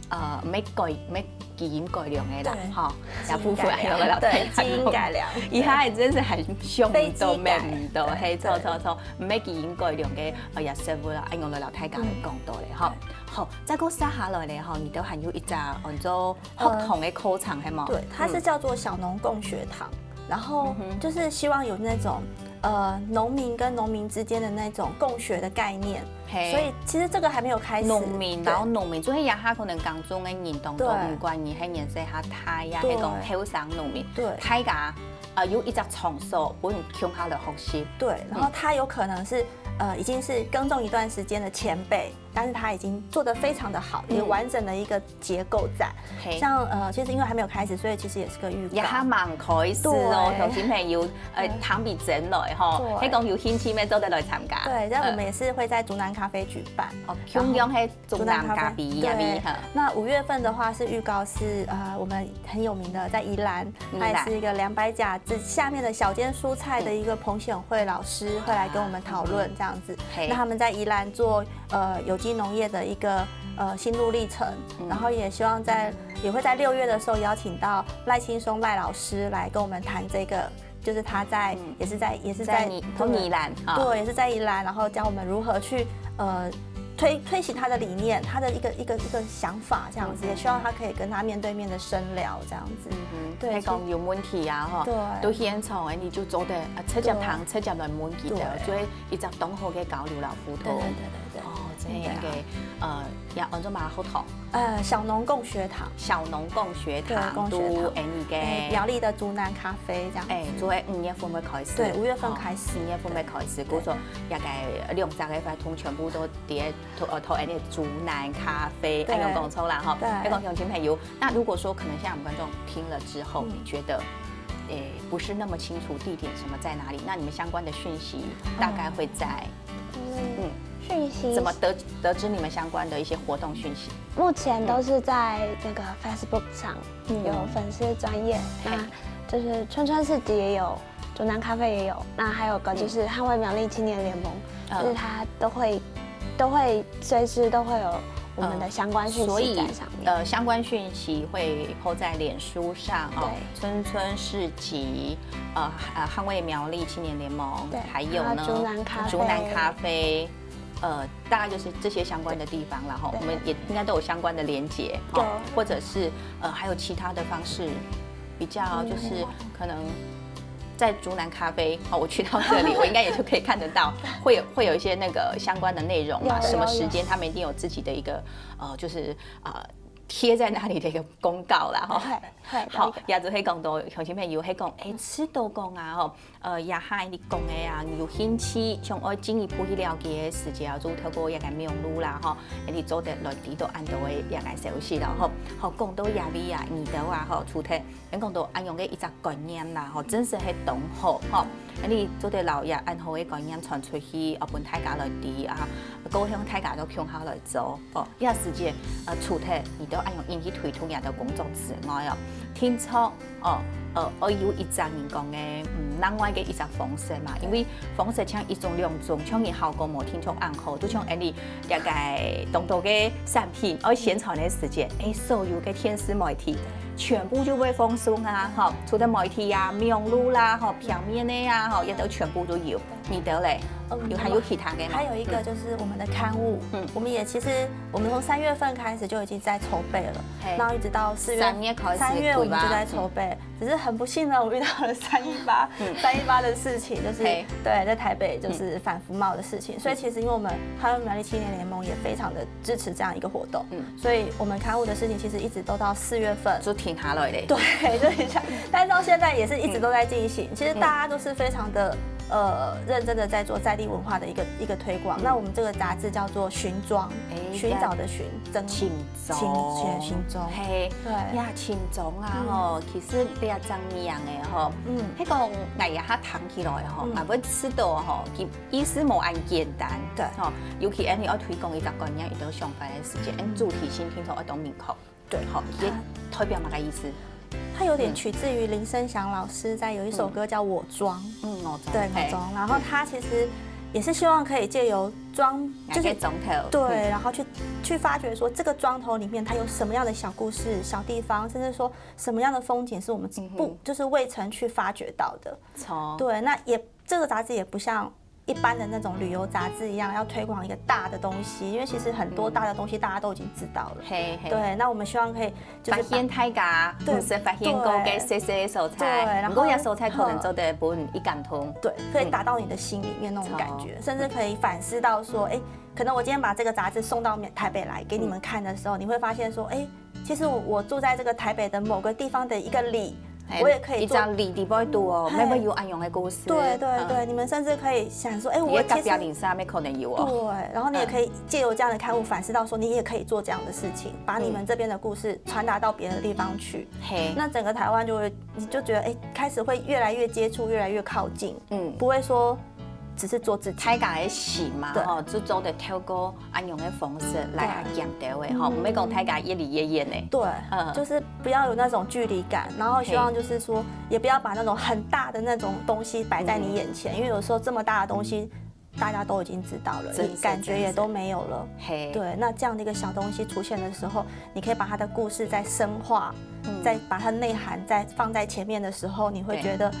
呃，毋係改，毋係基因改良个啦，吼，這部分還有个老太太，基因改良，以下真是很凶都沒唔到，嘿，錯錯錯，毋係基因改良个，呃，也食物啦，哎，我來老太家來講到咧，吼，好，再過接下來咧，吼，你都還有一隻安到學堂个課程，係無？對，它是叫做小農共學堂，然後就是希望有那種呃農民跟農民之間的那種共學的概念。 所以其實這個還沒有開始。農民，然後農民，所以這下可能耕種个人當多，毋管你係年歲較大呀，係講後生農民，對，大家呃有一隻場所，分佢共下來學習。對，然後他有可能是呃已經是耕種一段時間的前輩，但是他已經做得非常的好，也完整的一個結構在。像呃，其實因為還沒有開始，所以其實也是個預告。也還吂開始哦，鄉親朋友，呃，聽未真來吼，係講有興趣乜做得來參加。對，但我們也是會在竹南咖啡舉辦。哦，共樣係竹南咖啡，對。那五月份的話是預告是呃，我們很有名的在宜蘭，它也是一個兩百甲這下面的小間蔬菜的一個彭顯慧老師會來跟我們討論這样子。嘿。那他们在宜兰做呃有机农业的一个呃心路历程，嗯。然后也希望在也会在六月的时候邀请到赖青松赖老师来跟我们谈这个，就是他在、嗯。也是在也是在在宜对宜兰啊。对，也是在宜兰，然后教我们如何去呃推推行他的理念，他的一个一个一个想法这样子，嗯。也希望他可以跟他面对面的深聊这样子。嗯哼，对，你讲有问题啊吼，对，到现场个你就做得啊，直接谈，对，直接来问佢个，对，所以一个当好个交流老互动。对对对对对。哦，这个、对啊。呃，也安做嘛好堂。呃，小农共学堂。小农共学堂，对，共学堂。都哎你个。哎，苗栗的竹南咖啡这样子。哎，就在五月份会开始。对，五月份开始。哦，五月份会开始，对，故所大概两三个活动全部都在投呃投哎个竹南咖啡，对，哎，有讲错啦哈。对。哎，讲乡亲朋友，那如果说可能现在我们观众听了之后，嗯。你觉得，诶，不是那么清楚地点什么在哪里，那你们相关的讯息大概会在，嗯，嗯，讯息怎么得得知你们相关的一些活动讯息？目前都是在那个 Facebook 上有粉丝专页，嗯。那就是春春市集也有，竹南咖啡也有，那还有个就是捍卫苗栗青年联盟，嗯。就是它都会都会随时都会有我们的相关讯息在上面。嗯，所以，呃，相关讯息会po在脸书上哦，对。春春市集，呃，呃，捍卫苗栗青年联盟，对，还有呢，还有竹南咖啡。竹南咖啡，呃，大概就是这些相关的地方啦，吼，对。我们也应该都有相关的连结，吼，对。或者是，呃，还有其他的方式，比较就是嗯。可能在竹南咖啡，哦，我去到这里，我应该也就可以看得到，会有会有一些那个相关的内容嘛，有，什么时间，有，有。他们一定有自己的一个，呃，就是呃贴在那里的一个公告啦，哈。嘿，嘿，好，了解。也就係讲到乡亲朋友，係讲，诶，知道讲啊，吼，呃，也係你讲个啊，有兴趣想要进一步去了解个时节啊，就透过这个网路啦，吼，你做得来知道恁多个这个消息了，吼。好，讲到这位啊，你的话，吼，除了 恁講到恁樣个一隻觀念啦，吼，真實係當好，吼。恁呢做得摎這恁好个觀念傳出去，哦，分大家來知啊，過向大家都共下來做，哦。這時節，呃，除忒你兜恁樣引起推動這兜工作之外哦，聽說，哦，呃，愛有一隻人講个，嗯，另外个一隻方式嘛，因為方式像一種兩種，像你效果無聽說恁好，就像恁呢 這个當多个產品，愛宣傳个時節，誒，所有个電視媒體全部就會放送啊，吼，除了媒體啊、網路啦，吼，平面个啊，吼，也都全部都有。你兜咧，嗯，有還有其他个嗎？還有一個就是我們的刊物，嗯，我們也其實我們從三月份開始就已經在籌備了，嘿，然後一直到四月，三月開始，三月我們就在籌備， 只是很不幸呢，我遇到了三一八，嗯，三一八的事情，就是，嘿，對，在台北就是反服貿的事情，所以其實因為我們台灣苗栗青年聯盟也非常的支持這樣一個活動，嗯，所以我們刊物的事情其實一直都到四月份就停下來咧。對，就停下，但是到現在也是一直都在進行。其實大家都是非常的呃認真的在做在地文化的一個一個推廣。那我們這個雜誌叫做《尋蹤》，誒，尋找的尋，蹤，尋蹤，尋蹤，嘿，對，呀，尋蹤啊，吼， 其實這正面个吼，嗯，該講𠊎也較聽起來吼，嗯，啊，會知道吼，其意思無恁簡單，對，吼，尤其恁呢愛推廣一隻觀念、一種想法个時節，恁主題性定著愛當明確，對，吼，也代表麼个意思？它有點取自於林生祥老師在有一首歌叫《我莊》，嗯，我莊，對，我莊，然後他其實也是希望可以藉由莊，就是莊頭，對，然後去去發掘說這個莊頭裡面它有什麼樣的小故事、小地方，甚至說 什麼樣的風景是我們不，嗯哼，就是未曾去發掘到的。著。對，那也，這個雜誌也不像一般的那種旅遊雜誌一樣，要推廣一個大的東西，因為其實很多大的東西大家都已經知道了。嘿，嘿。對，那我們希望可以就是把，發現大家，對，毋識發現過个細細个所在，對，然後，毋過這所在可能做得分你感動。對，可以打到你的心裡面那種感覺，甚至可以反思到說，誒，可能我今天把這個雜誌送到台北來給你們看的時候，你會發現說，誒， 其實我，我住在這個台北的某個地方的一個里，我也可以做，一隻里底背肚哦，乜會有恁樣个故事。對，對，對，你們甚至可以想說，誒，我其實，你个隔壁鄰舍乜可能有哦。對，然後你也可以藉由這樣的刊物反思到說，你也可以做這樣的事情，把你們這邊的故事傳達到別的地方去。嘿。那整個台灣就會，你就覺得，誒，開始會越來越接觸，越來越靠近，嗯，不會說 只是做自己。大家个心嘛，對，吼，就做得透過恁樣个方式來較減少个，吼，對，毋係講大家越離越遠个。對，嗯，就是不要有那種距離感，然後希望就是說，也不要把那種很大的那種東西擺在你眼前，因為有時候這麼大的東西，大家都已经知道了，真是，也感觉也都没有了。真是。嘿。对，那这样的一个小东西出现的时候，你可以把它的故事再深化，嗯。再把它内涵再放在前面的时候，你会觉得，对。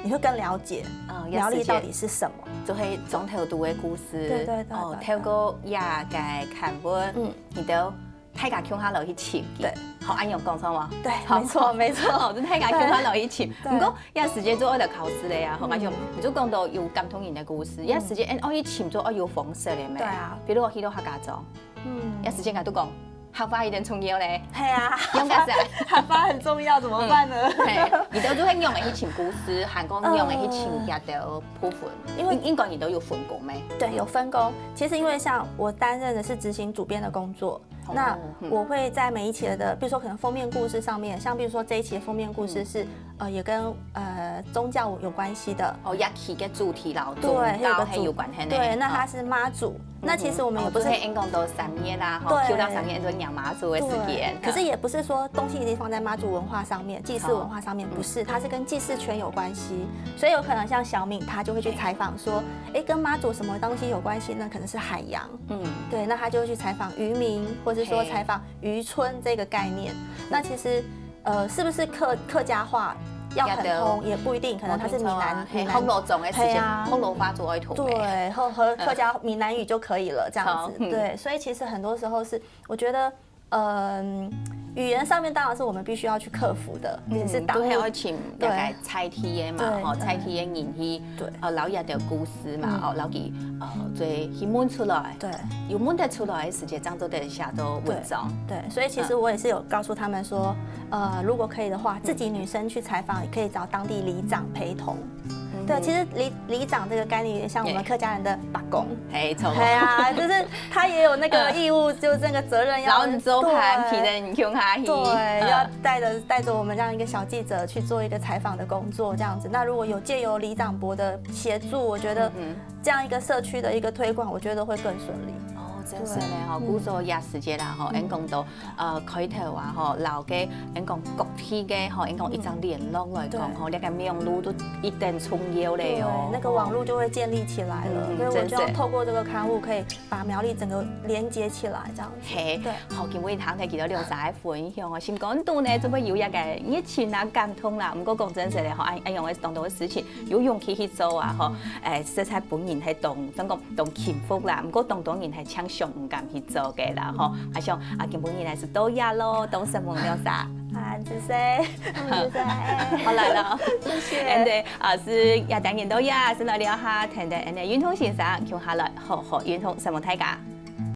你会更了解，嗯，苗栗到底是什么。也是个，就係庄頭肚个故事。对，对，对，哦，对，对。透过这个刊物，嗯。你都大家共下落去尋佢。对。好，恁樣講著無？对，好。没错，没错。好，就大家共下落去尋。对。不过，這時節就愛來考試了呀，吼，嗯。而且你就講到有感动人的故事，嗯。這時節，哎，愛去尋就愛有方式了咩？对啊。比如我去到客家庄，嗯。這時節𠊎都講，客話一定重要呢。嘿啊，應該是啊。客話很重要，怎么办呢？嗯，嘿，你都係仰般去尋故事，還講仰般去尋這兜部分，嗯。因為應，應該你都有分工咩？对，有分工。其实因为像我担任的是执行主编的工作，那，哦，嗯。我会在每一期的，比如说可能封面故事上面，像比如说这一期的封面故事是，嗯。呃，也跟，呃，宗教有关系的。哦，這期个主題摎宗教，对，有个主，還有關係呢。对，那它是妈祖。嗯。那其实我们也不是，嗯哼。哦，就係應該到三月啦，吼，对。Q到三月，就仰媽祖个時間。对，可是也不是说东西一定放在妈祖文化上面、祭祀文化上面，哦。嗯。不是，它是跟祭祀权有关系，所以有可能像小敏，她就会去采访说，哎，跟妈祖什么东西有关系呢？可能是海洋。 嗯。对，那他就会去采访渔民，或是说采访渔村这个概念。嘿。那其实，呃，是不是客，客家话要很通，也不一定，可能他是闽南，哦，对啊，嘿，福佬庄个時節，嘿啊。福佬話就愛通个。对，和，和客家，嗯。闽南语就可以了，这样子。好，嗯。对，所以其实很多时候是，我觉得，嗯，语言上面当然是我们必须要去克服的，嗯，也是当务，都係愛尋，对。大概在地个嘛，对，吼，对。在地个人去，对。呃，摎佢个故事嘛，嗯。吼，摎佢，呃，做去問出來。对。有問得出來个時節，正做得寫做文章。对，对，所以其实我也是有告诉他们说，嗯。呃，如果可以的话，自己女生去采访，也可以找当地里长陪同。嗯哼。对，其实里，里长这个概念有点像我们，对。客家人的伯公。嘿，错。对啊，就是他也有那个义务，嗯。就是那个责任要，摎你做伴，对。陪等你共下去。对，嗯。要带着，带着我们这样一个小记者去做一个采访的工作，这样子。那如果有借由里长伯的协助，我觉得嗯哼。这样一个社区的一个推广，我觉得会更顺利。哦，真是呢，吼，对。故所也時節啦，吼，嗯。恁講到，呃，開頭啊，吼，摎个，恁講各地个，吼，恁講一張聯絡來講，嗯。吼，對。這个網路都一定重要了哦。對，那個網路就會建立起來了。嗯，所以我希望透過這個刊物，可以把苗栗整個連接起來，這樣子。嘿，對。好，今晡日聽到佢兜兩儕个分享哦，心肝肚呢，總會有一个熱情啊、感動啦。毋過講真實个吼，恁，恁樣个當多个事情，有勇氣去做啊，吼，誒，實在本人係當，怎講，當幸福啦。毋過當多人係常常毋敢去做个啦，吼。啊，像啊，今晡日呢係到這咯，多謝兩儕。啊，謝謝，謝謝。好來了，謝謝。And then，啊，係也等人到這，先來尞下，聽聽恁樣運動先生，共下來好好運動，承蒙大家。